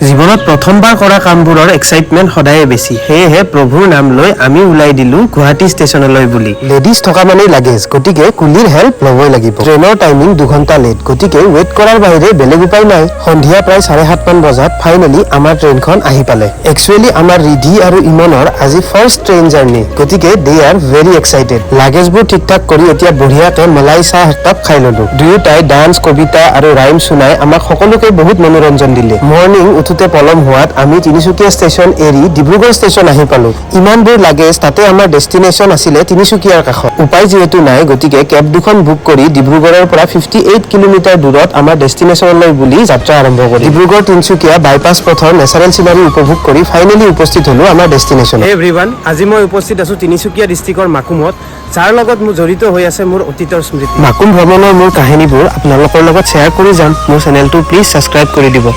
জীৱনত প্ৰথমবাৰ কৰা কামবোৰৰ এক্সাইটমেণ্ট সদায়ে বেছি। সেয়েহে প্ৰভুৰ নাম লৈ আমি ওলাই দিলো গুৱাহাটী ষ্টেচনলৈ বুলি। লেডিজ থকা মানেই লাগেজ, গতিকে কুলিৰ হেল্প ল'বই লাগিব। ট্ৰেইনৰ টাইমিং 2 ঘণ্টা লেট, গতিকে ৱেইট কৰাৰ বাহিৰে বেলেগ উপায় নাই। সন্ধিয়া প্ৰায় 7:30মান বজাত ফাইনেলি আমাৰ ট্ৰেইনখন আহি পালে। একচুৱেলি আমাৰ ৰিধি আৰু ইমনৰ আজি ফাৰ্ষ্ট ট্ৰেইন জাৰ্ণি, গতিকে they are very excited. লাগেজবোৰ ঠিক ঠাক কৰি এতিয়া বঢ়িয়াকে মলাই চাহ একাপ খাই ললো। দুয়োটাই ডান্স, কবিতা আৰু ৰাইম শুনাই আমাক সকলোকে বহুত মনোৰঞ্জন দিলে। মৰ্ণিং উঠোতে পলম হোৱাত আমি তিনিচুকীয়া ষ্টেচন এৰি ডিব্ৰুগড় ষ্টেচন আহি পালো। ইমানবোৰ লাগেজ, তাতে আমাৰ ডেষ্টিনেশ্যন আছিলে তিনিচুকীয়াৰ কাষত। উপায় যিহেতু নাই, গতিকে কেব দুখন বুক কৰি ডিব্ৰুগড়ৰ পৰা 58 কিলোমিটাৰ দূৰত আমাৰ ডেষ্টিনেশ্যনলৈ বুলি যাত্ৰা আৰম্ভ কৰি ডিব্ৰুগড় তিনিচুকীয়া বাইপাছ পথৰ নেচাৰেল চিনাৰী উপভোগ কৰি ফাইনেলি উপস্থিত হলো আমাৰ ডেষ্টিনেশ্যনত। এভৰিৱান, আজি মই উপস্থিত আছোঁ তিনিচুকীয়া ডিষ্ট্ৰিক্টৰ মাকুমত, যাৰ লগত মোৰ জড়িত হৈ আছে মোৰ অতীতৰ স্মৃতি। মাকুম ভ্ৰমণৰ মোৰ কাহিনীবোৰ আপোনালোকৰ লগত শ্বেয়াৰ কৰি যাম। মোৰ চেনেলটো প্লিজ ছাবস্ক্ৰাইব কৰি দিব।